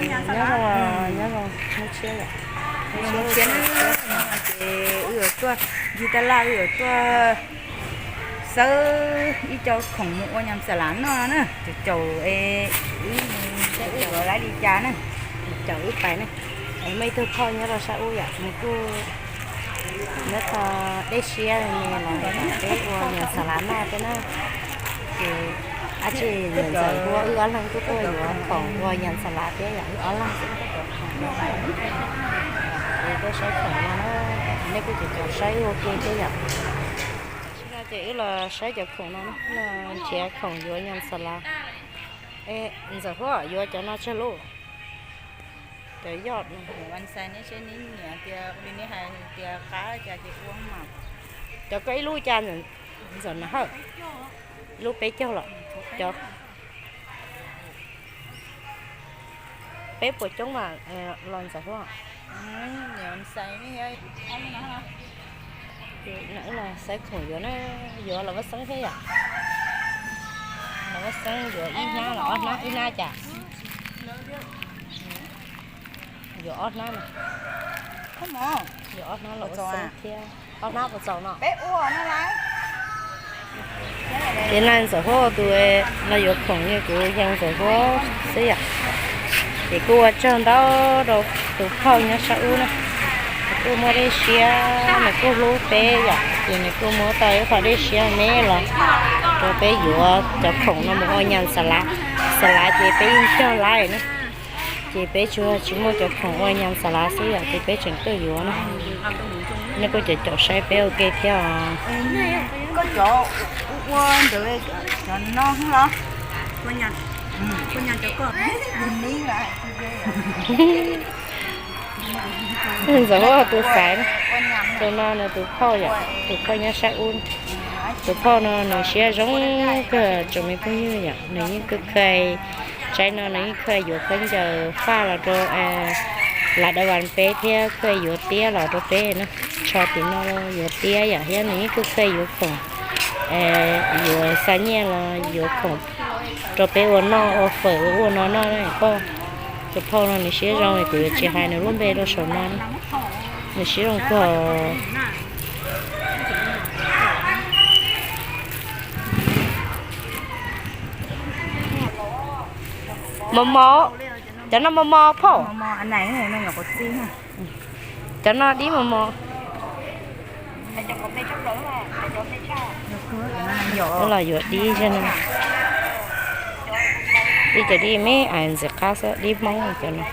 Nyob zoo, nyob zoo, hnub tshiab yom. Hnub tshiab ces wb yuav tuaj, ncig taj laj wb yuav tuaj xawb ib co khoom mus ua nyas xa lav noj na. Caum caum es wb, wb yuav laib li cas na, caum wb pais na. Es muaj ib tug phauj nyob rau sab ub yom, nws kuj, nws tho dej siab ne los peb ua nyas xa lav noj thiab na. Ces ab tsi, ntxawm Huab wb ob leeg kuj tuaj yuav khoom ua nyas xa lav thiab yom, wb ob leeg xwb. Wb tuaj saib khoom no na, nej kuj caum caum saib ua ke thiab yom. Tam sim no ces wb los saib cov khoom no, nrhiav khoom yuav nyas xa lav. Ntxawm Huab yuav cov no tsawg lub? Cov yoj no. Ua ntxhais nej seb neb nyiam tias li nej hais tias qab cas ces ua mas. Cov koj ib lub cas ntxawm na hawm? Ib lub peb caug los? Cov peb puas coob mas los ntxawm Huab? Los xaiv khoom yuav na, yuav los vaj xeeb thiab yom. Los vaj xeeb yuav ib hnab los ob hnab, ib hnab cas? Yuav ob hnab no. Yuav ob hnab los vaj xeeb thiab. Ob hnab puas txaus no? Ces no ntxawm Huab tus no yuav khoom, kuv yees ntxawm Huab xwb yom. Ces kuj ua tsaug ntau rau tus phauj nyob sab ub na, nws kuj muaj dej siab, nws kuj hlub peb yom, ces nws kuj muab tau ib qho dej siab me los rau peb yuav cov khoom no mus ua nyas xa lav. Xa lav ces peb yeej cog laib na, ces peb tsuas tsis muaj cov khoom ua nyas xa lav xwb yom, ces peb tseem tuaj yuav na. Nej kuj caum caum saib peb ua ke thiab os. Ntxawm Huab tus xaiv, tus no nws tus phauj yom, tus phauj nyob sab ub. Tus phauj no nws siab zoo kawg tsoom me phooj ywg yom, nws yeej kawg kha, tsaib no nws yeej kha yuav khaub ncaws faj los rau lav dav vas peb thiab kha yuav tiab los rau peb na. Tsho tim no yuav tiab yom, thiab nws yeej kawg kha yuav khoom, yuav xa nyiaj los yuav khoom rau peb ua noj ua fawm ua ua no noj na. Koj tus phauj no nws siab zoo, kuv yuav tsis hais nws lub npe rau saum no, nws siab zoo kawg. Mos mos, cov no mos mos phauj. Cov no dib mos mos. Los yuav dib xwb no. Dib cov dib me ais ntxim qab xwb, dib Hmoob cov no.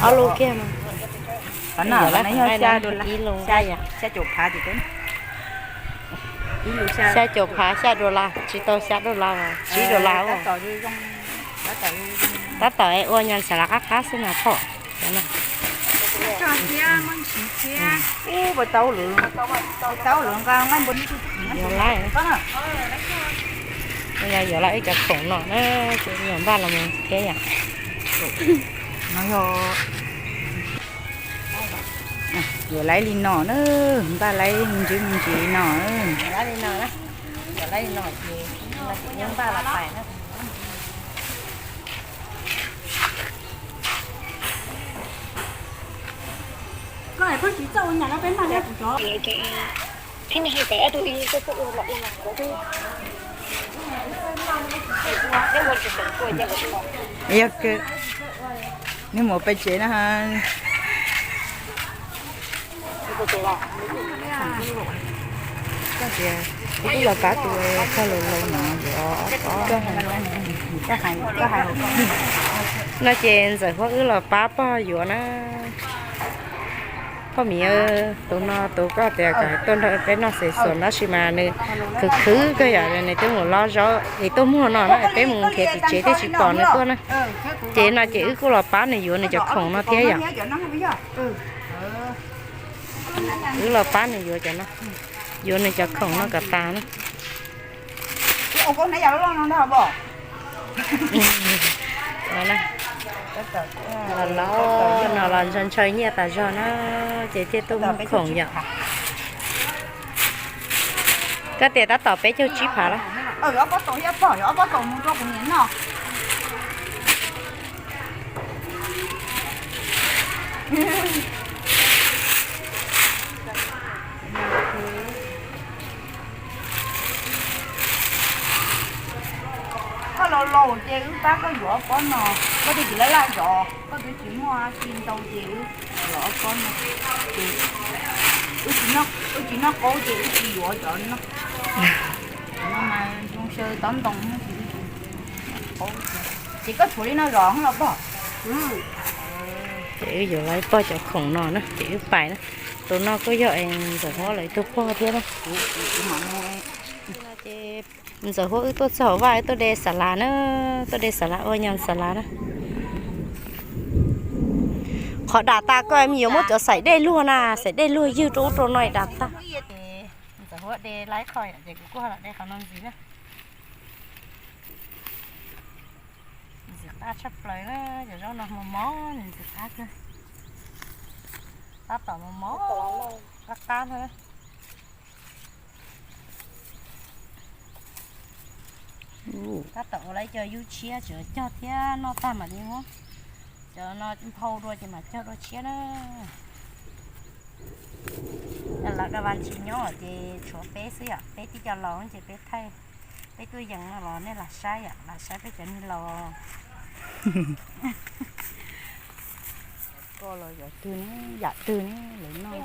Ob lub kiag no. Ib lub xya caum phav, xya dollar, tsis tau xya dollar, tsib dollar. Tab tom ua nyas xa lav qab qab xwb na phauj. Yuav lawm, yuav lawm ib cov khoom no na, ces yuav npaj los mus thiab yom. Yuav laib li no na, npaj laib me ntsis me ntsis no. Yuav laib li no ces npaj los pais na. Yog kawg, neb mus peb tsev na. Koj tias wb los pab tus phauj laus laus no yuav, no ces ntxawm Huab wb los pab pog yuav na. Phauj Mim, tus no tus koj tias kom tuaj nrog peb noj xes xuas tab sis mas nws khwv khwv kawg yom, nws twb mus lob zaub es tuaj muag no na, peb mus nrhiav tim tsev thiaj tsis pom nws tuaj na. Ces no ces wb kuj los pab nws yuav nws cov khoom no thiab yom. Wb los pab nws yuav cov no, yuav nws cov khoom no kom tas na. Ua koj hnav yam loj loj no ntag os. Los no los ntshaw ntshaw nyiaj tas zog na, ces thiaj tuaj muag khoom yom. Koj tias tab tom peb caug tsib phav los? Koj laus laus ces wb pab koj yuav ob pob no, koj twb tsis laj laj zov, koj twb tsis muaj tsis ntau ces wb yuav ob pob no, ces wb tsis noj qaub ces wb tsis yuav cov no. Cov no mas zoo xyaw tob ntoo, ces koj tshuav li no zov los pog. Ces wb yuav lawv pog cov khoom no na, ces wb pais na. Tus no kuj yog Ntxawm Huab lawv ib tug pog thiab na. Ces Ntxawm Huab wb tuaj txog hauv vaj, wb tuaj de xas las na, tuaj de xas las ua nyas xas las na. Qhov dam tas koj yuav muab cov xaim dej luag na, xaim dej luag ywg rau ub rau no dam tag. Ntxawm Huab de laib qho ces kuv kuj los de qhov no ntxiv na. Ntxim qab tshaj plaws na, cov zaub no mos mos ntxim qab kawg. Tab tom mos mos, qab qab na. Tab tom ua lawv cov yub tshiab, tseem cog thiab noj tag mam li muab cov no nphau dua ces mam cog dua tshiab na. Lawv da vas ntsis nyob ces tshuav peb xwb yom, peb tib co laus ces peb thaij, peb tuaj yees no los nej lam saib yom, lam saib peb cov niag laus. Koj los yam twg ne, yam twg ne lawv noj.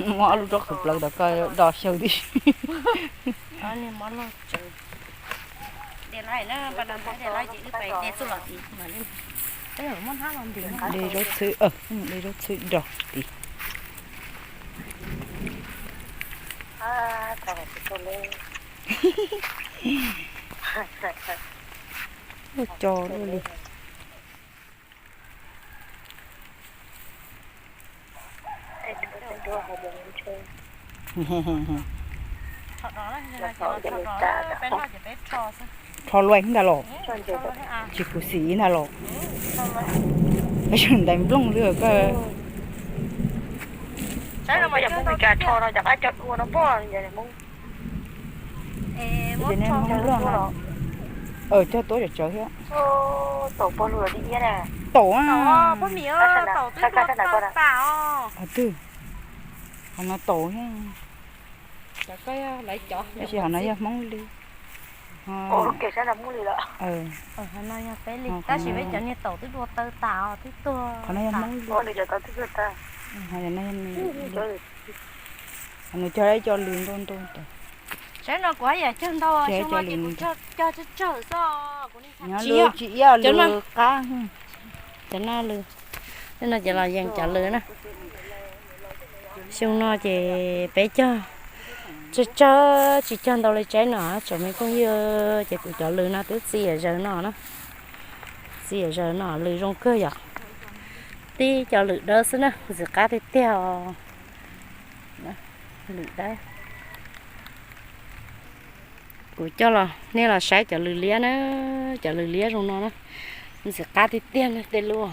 Muab ob lub rab qhwv plaws tom koj do xyaw tib si. De zaub txhwb, de zaub txhwb do tid. Ua co luaj li. Rho luaj ntag los? Tsis khuv xim ntag los? Tab sis ntais nplooj xwb koj. Cov Hmoob Nplog no, cog tuab tsawv tsawv thiab. Taum, taum, twb, qhov no taum thiab. Tab sis qhov no yog Hmoob li. Tab sis peb cov niag taum twb dua taw tas os, twb tuag. Qhov no yog Hmoob li. Qhov no yog, nws cog ib co lws ntau ntau tas. Saib no kuv haj yam cog ntau, xyoo no ces kuv cog tsawg tsawg xwb. Nyob lws tsis ib co lws qab. Cov no lws, no ces los yees cov lws na. Xyoo no ces peb cog tsawg tsawg, tsis cog ntau li tsaib no, tsoom me phooj ywg, ces kuv cov lws no twb txiv yam zaws no na. Txiv yam zaws no lws zoo kawg yom. Tib co lws dawb xwb na, ntxim qab tiag tiag os. Lws dawb. Kuv coj los nej los saib cov lws liab na, cov lws liab zoo no na, ntxim qab tiag tiag li tej lub.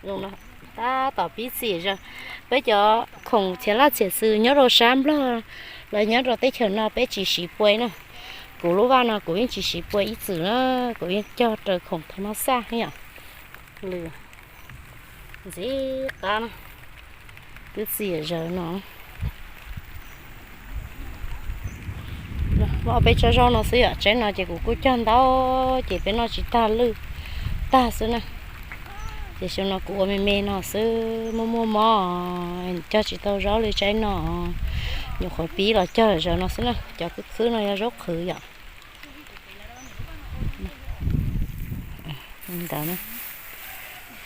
Zoo no, tab tom pib txiv zaws. Peb cov khoom txhiam laj txhiam xwm nyob rau sab Nplog los nyob rau teb chaws no peb tsis siv pua na. Kuv lub vaj no kuv yeej tsis siv pua ib txwm na, kuv yeej cog raws khoom thauj no xaj yom. Lws ntxim qab na, twb txiv yam zaws no. Muaj peb tsob zaub no xwb yom, tsaib no ces kuv kuj cog ntau, ces peb noj tsis tag lwj tag xwb na. Ces xyoo no kuv ua me me no xwb, muaj muaj mob cog tsis tau zaub li tsaib no, nyuam qhuav pib los cog zaws no xwb na. Cov khwb khwb no yog zaub qhwv yom. Ntawd na.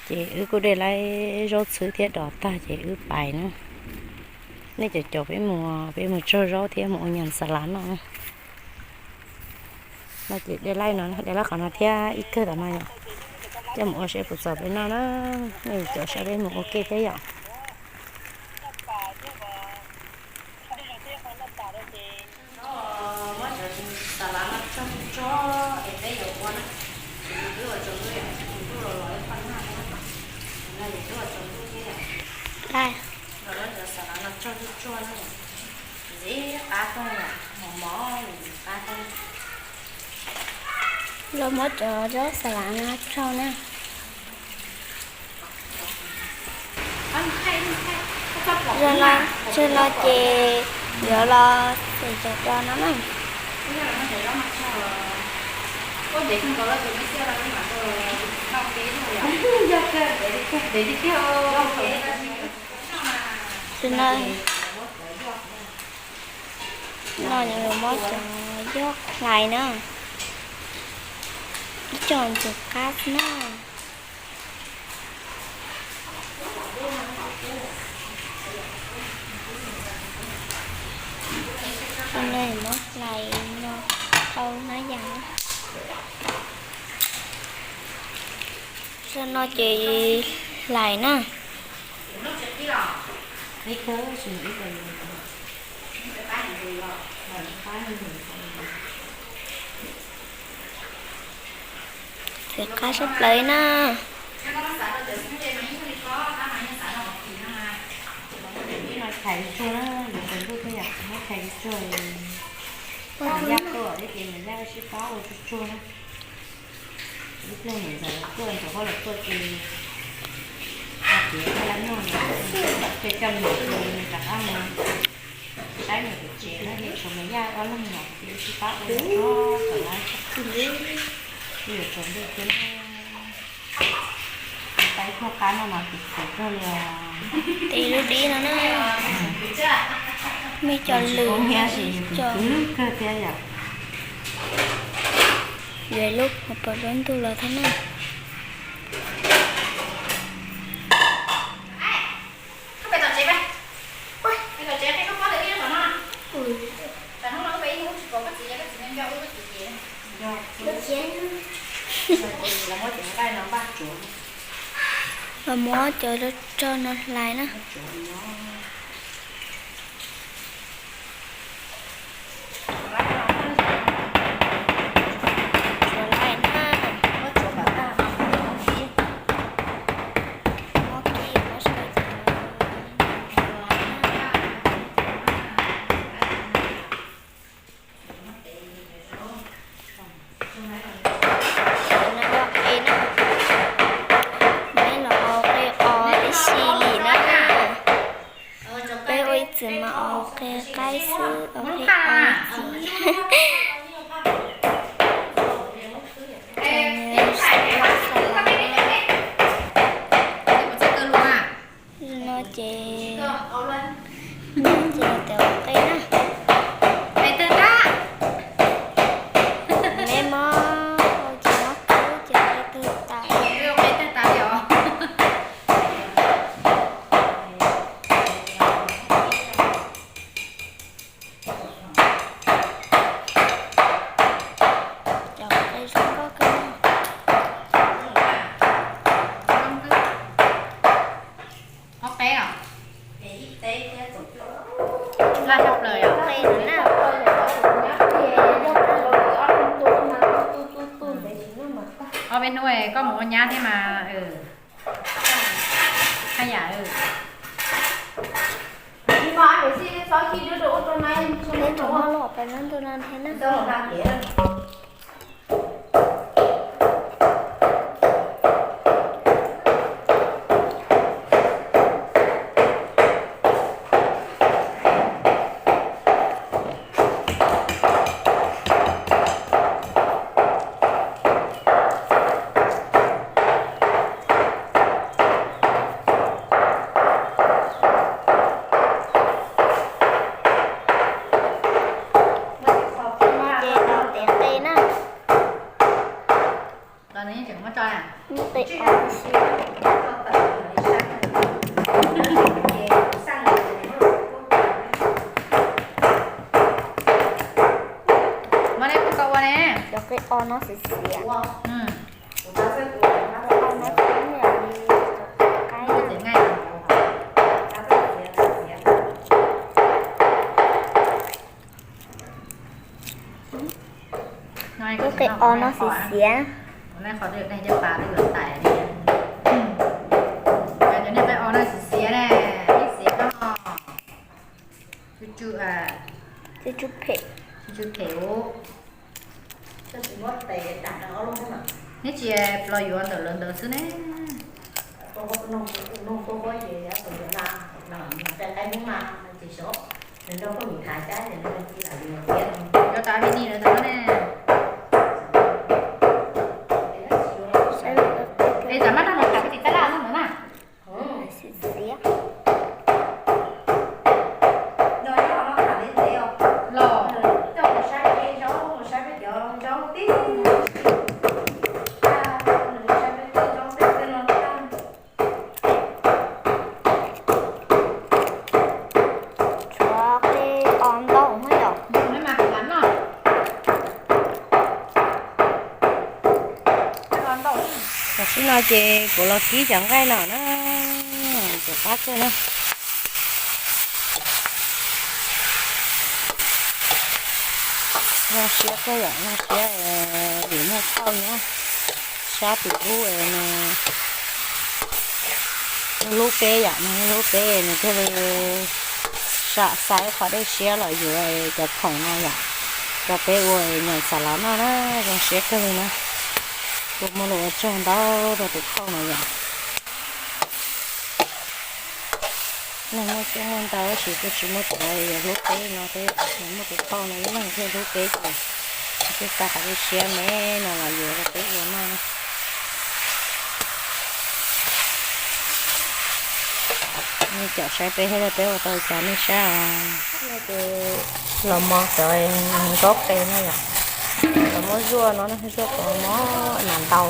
Ces wb kuj de laib zaub txhwb thiab dos tag ces wb pais na. Nej caum caum peb mus, peb mus tsaug zaub thiab mus ua nyas xas lav noj na. No ces de laij no, de laij qhov no thiab ib kawg tom no yom. Coj mus ua seb puas txaus peb noj na. Nej cov saib peb mus ua ke thiab yom. Muab cov xas lav no tso tso es peb yuav ua na. Twb ua tsaus ntuj yom, tsaus ntuj los los ib qho nag no, no ces twb ua tsaus ntuj thiab yom. Los muab cov xas lav no tso tsuag tsuag na, ntxim qab kawg, mos mos ntxim qab kawg. Los muab cov zaub xas lav no tso na. Zaum no, zaum no ces yuav los xaws cov no na. Zaum no, no yuav muab cov yoj hlais na, ib co ntxim qab xwb na. Zaum no muab hlais no thauj hnab yas. Zaum no ces hlais na. Ntxim qab sab plaws na. Ib pliag niam ntxawm tuaj, ntxawm hauj lwm tuaj ces hais tias koj laj nyob, ces coj niam rov qab mus saib niam pem tsev na, niam tshuav me yaj ob leeg no ces sib pab ua txhua lab, yuav tsaus ntuj thiab na. Tais phoj qab no mas kuv txiv kawg li os. Tes lub dib no na. Muaj cov lwm thiab, yus tus kwv kawg thiab yom. Yuav lub pos lub ntug los thiab na. Los muab cov rog no hlais na. Tsuav laij na. Muab kib muab sawv cov no hlais na. Cov no yog qe na, peb los ua qe qos ib si li na. Peb ua ib txwm mas ua qe qaib xwb, ua qe qos ib txwm. No ces, no ces tias ua qe na. Neb mob hau ces mob kub ces qe twg tas. Cov qe zoo nkauj kawg. Ob peb os. Laj tshaj plaws os. Qe no na. Ob peb hnub koj mus ua nyab thiab mas. Haj yam. Peb tus muaj lub hauv paus lub ntuj no thiab na. Ces no tes qe na. Los nws yeej tseem muab tso na. Muab qe qos ua si. Muab neb kuj koj ua ne. Cov O no xiav xiav. O no xiav xiav li qaib. Lub qe o no xiav xiav. Tsw tsw phem. Neb tsis plos yuav ntawm lawv ntawd xwb ne. Yuav tas li ni lawv ntawd ne. Es tam mab rau los tham tsis tab laj ntawd na. Los, coj mus saib peb zaub, mus saib peb cov zaub tib, saib peb tej zaub tej no tag. Tshuav qe o ntau no yom. Tam sim no ces kuv los kib cov nqaij no na, cov qab kawg na. Zoo siab kawg yom, zoo siab vim muaj phauj nyob sab tim ub no. Lub peb yom, lub peb nws thiaj li sam xaiv qhov dej siab los yuav cov khoom no yom, rau peb ua nyuam xav lav noj na, zoo siab kawg li na. Kuv muaj lus ua tsaug ntau rau tus phauj no yom. Neeg muaj coob muaj ntau tab sis kuj tsis muaj cov yuav hlub peb no thiab, muaj tus phauj no ib leeg thiaj hlub peb ces thiaj tau qhov dej siab me no los yuav rau peb ua noj. Nej caum saib peb thiab, peb ua tau cas nej saib. Los mov cov nkaub qe no yom, los muab zuaj no, zuaj kom mov mas ntau.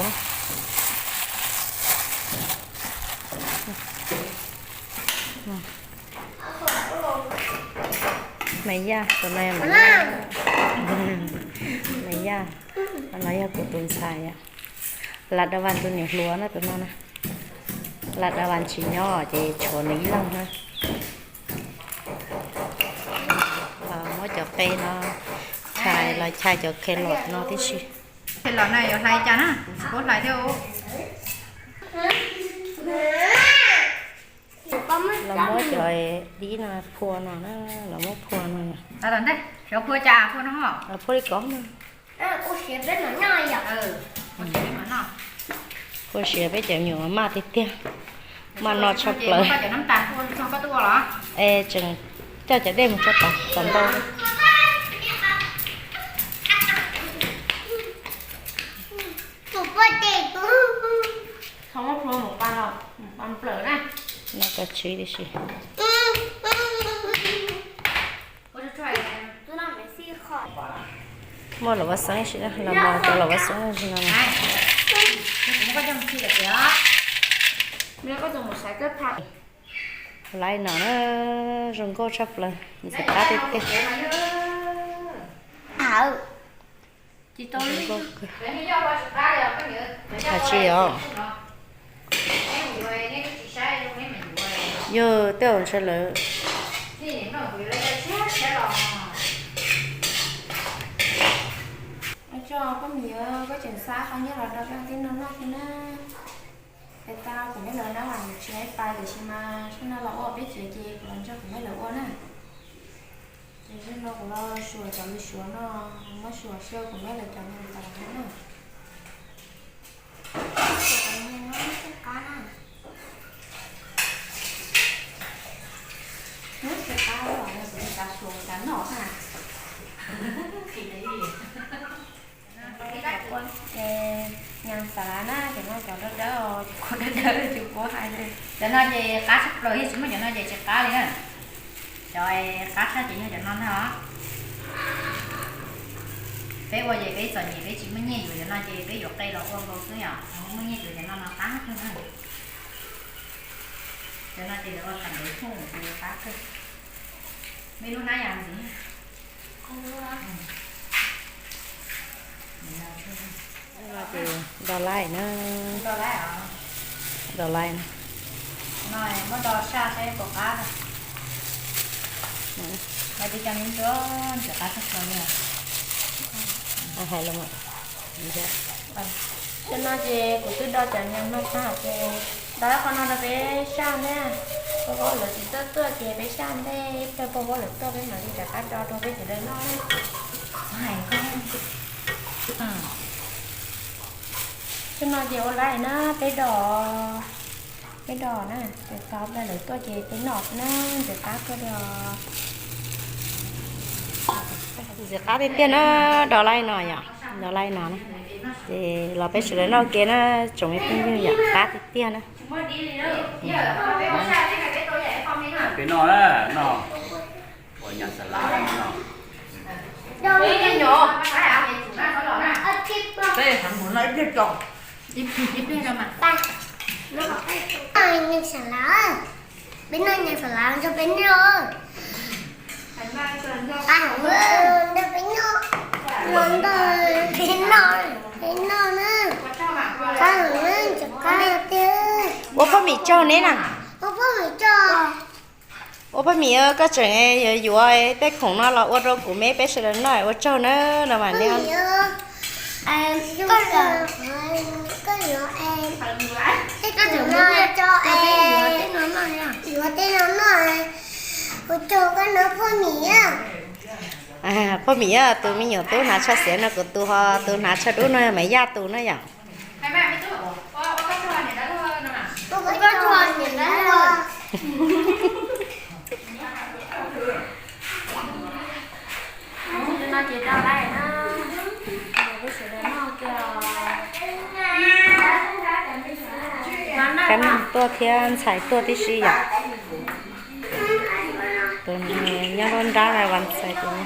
Maiv Yaj, tus no Maiv Yaj, Maiv Yaj, no yog kuv tus ntxhais, Lam Dav Vas tus niam hluas na tus no na. Lam Dav Vas tsis nyob ces tshuav nws ib leeg na. Los muab cov qe no chais, los chais cov khe los no tib si. Khe los na yuav hlais cas na, kuv tsis paub hlais thiab. Los muab cov dib no phua no na, los muab phua no. Xyov phua cas, phua no, phua li kov no. Phua siav peb cov me nyuam maj tiag tiag, maj no tshaj plaws. Es tseem coj cov dej mus tso tod kom ntau. No koj tswv tib si. Muaj los vaj xeeb si, los mov cov los vaj xeeb si no. Laiv no na, zoo nkauj tshaj plaws, ntxim qab tiag tiag. Hais tsis os. Yog tej zaum ntshe lawv. Koj tseem xa qhov nyiaj los rau peb tib no noj xwb na. Peb tab kuv meb lawv na, tsis ib pai tiam sis mas sab no los ua peb tsev ces kuv los nrog kuv meb lawv ua na. Ces zaum no kuv los suav cov lus suav no, muab suav xyaw kuv meb lawv cov mus tas na. Nyas xav lav na, cov no cov dawb dawb, cov dawb dawb tsis paub hais li. Cov no ces qab tshaj plaws, yog tsis muaj cov no ces tsis qab li na. Cov qab tshaj ces yog cov no ntag os. Peb ua ces peb txom nyem peb tsis muaj nyiaj yuav cov no ces peb yuav qe los ua nkaus xwb yom, muaj nyiaj yuav cov no no qab kawg na. Cov no ces lawv ua thaum ntawd thooj ces qab kawg. Meb lub hnab yas ntxiv. Ces do laij na, do laij na. Muab do saj seb puas qab. Hais tias cov me ntsuab ntxim qab tshaj plaws li. Hais los. Cov no ces kuv twb do cov nyob no tag ces do ib qho no rau peb saj ntej. Pog Huab lawv tsis tuaj tuaj ces peb saj ntej, ib pliag pog Huab lawv tuaj peb mam li rov qab do rau peb sawv daws noj. Cov no ces ua laij na, peb do, peb do na, ces thaum pog lawv tuaj ces peb noj na, ntxim qab kawg li os. Ntxim qab tiag tiag na, do laij no yom, do laij no na. Ces los peb sawv daws noj ua ke na, tsoom me phooj ywg yom, qab tiag tiag na. Peb noj na, noj ua nyas xas lav no. Peb heev mus no ib pliag tso. Ib pliag tso mas. Nyas xas lav, peb noj nyas xas lav rau peb noj. Qab heev, ntawm peb noj, los ntawm peb noj, peb noj na. Qab heev na, ntxim qab tiag. Ua poj mim tsaug neb na. Ua poj mim tsaug. Ua poj mim, koj tseem yuav yuav tej khoom no los ua rau kuv me peb sawv daws noj ua tsaug na, no mas neb. Koj yuav, koj yuav, koj tseem muab nyiaj rau peb yuav tej no noj, yuav tej no noj, ua tsaug koj na poj mim. Poj mim, tus me nyuam tub hnav tsho xiav no kuv tus, ho tus hnav tsho dub no mas Yaj tus na yom. Kab noog tuaj thiab ntxhais tuaj tib si yom. Tus nyob lub nrab na, vas ntxhais tus no.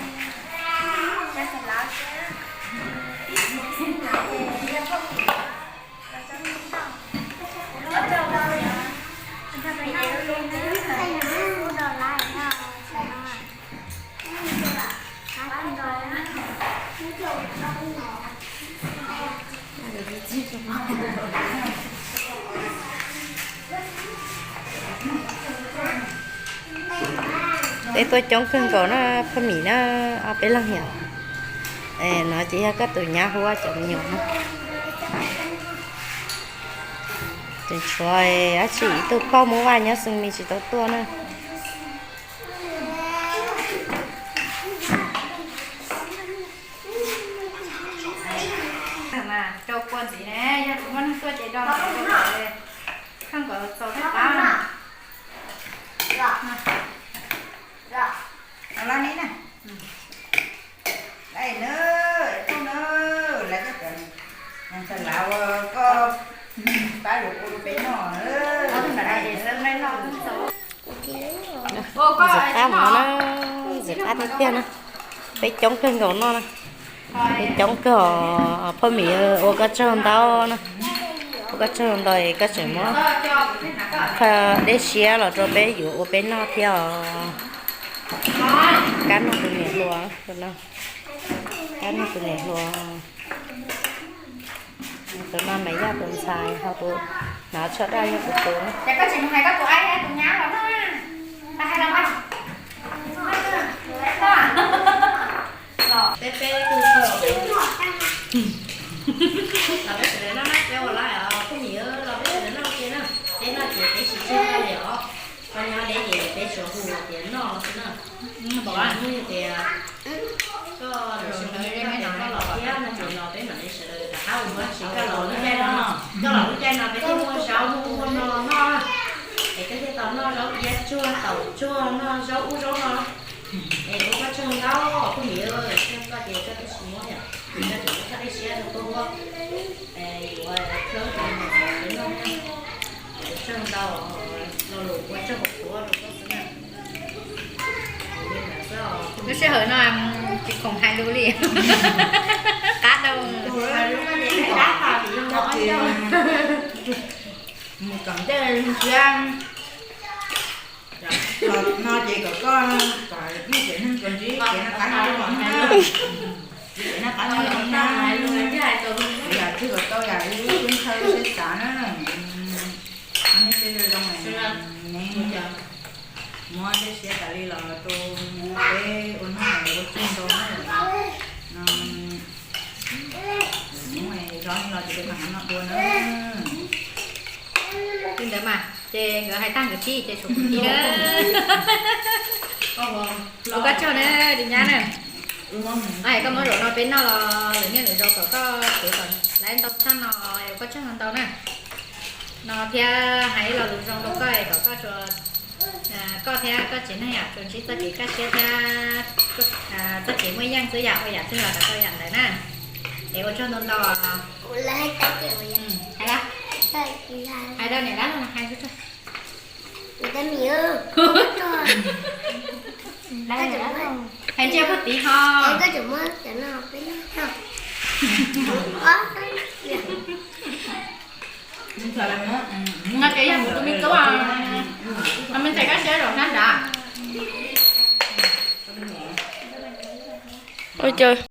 Peb tuaj coob kawg nkaus na, poj mim na, ob peb leeg yom. No ces yog koj tus nyab hu cov me nyuam na. Tseem tshuav dab tsi ib tug pog muab vaj nyob xwb me tsis tau tuaj na. Rau kua ntxiv ne, yog tsis muaj neeg tuaj ces do rau kua ntxiv, koj nkawd txaus thiab qab. Los ne na. Lawm na, lawv cov nyas xas lav uas koj pab yuav ua rau peb noj. Ntxim qab no na, ntxim qab tiag tiag na. Peb coob kawg nkaus noj na. Peb coob kawg, poj mim ua koj tsaug ntau na. Ua koj tsaug ntau es koj tseem muab qho dej siab los rau peb yuav ua peb noj thiab os. Kab noog tus niam hluas, kab noog tus niam hluas. Tus no mas yog tus ntxhais, ho tus hnav tsho daj yog kuv tus. Peb peb tug, los peb sawv daws noj na, peb ua lawm os phooj ywg, los peb sawv daws noj ua ke na. Peb noj ces peb tsis tseg li os. Koj nyob deb ces peb tsuas hu tias noj xwb na. Hnub yog tias koj los sawv daws noj tias koj los thiab no ces los peb mam li sawv daws rov qab ua dab tsi. Koj los lub caij no, koj los lub caij no peb thiaj muaj zaub muaj no noj, es koj thiaj tau noj zaub iab tsuag taum tsuag, noj zaub ub zaub no. Es ua koj tsaug ntau phooj ywg, koj ces koj twb tsis muab yom, koj tseem muab koj dej siab rau koj ua, yuav hlub tus me nyuam ntxhais peb noj na. Ua tsaug ntau, lo lus ua tsaug hauv tuav rau koj xwb na. Lub sij hawm no tsis khoom hais lus li. Qab dau. Mus kom ntej ntsia. Los no ces kom koj, kom ib tsev neeg tsuas ntsib kev noj qab nyob zoo na. Noj qab nyob zoo na, yam twg kom tau yam wb tub ntshaw siab xav na. Nej sib zoo zoo, neb muab tej siab tas li los rau peb ua noj ua tshuaj ntau na. No, hnub no los ces peb mam noj dua na. Li ntawd mas ces nkawd hais tag nkawd thiab ces tshuav kuv thiab na. Ua koj tsaug na, tus nyab na. Hais koj muab zaum no peb noj los lwm niaj lwm zaus kom koj txuv kom lawv ntau tshaj no, ua koj tsaug ntau na. No thiab hais ib lo lus zoo rau koj kom koj tsuas, koj thiab koj tsev neeg yom tsuas ntsib txoj kev kaj siab thiab txoj kev muaj yeej xwb yom, ua yam twg los kom tau yam ntawd na. Es ua tsaug ntau ntau. Hais rau niam dab laug hais. Hais ntsia puag tid ho. No ces yog mus tus me tub, me ntxhais kaj siab zaum sab nrad. Ua cas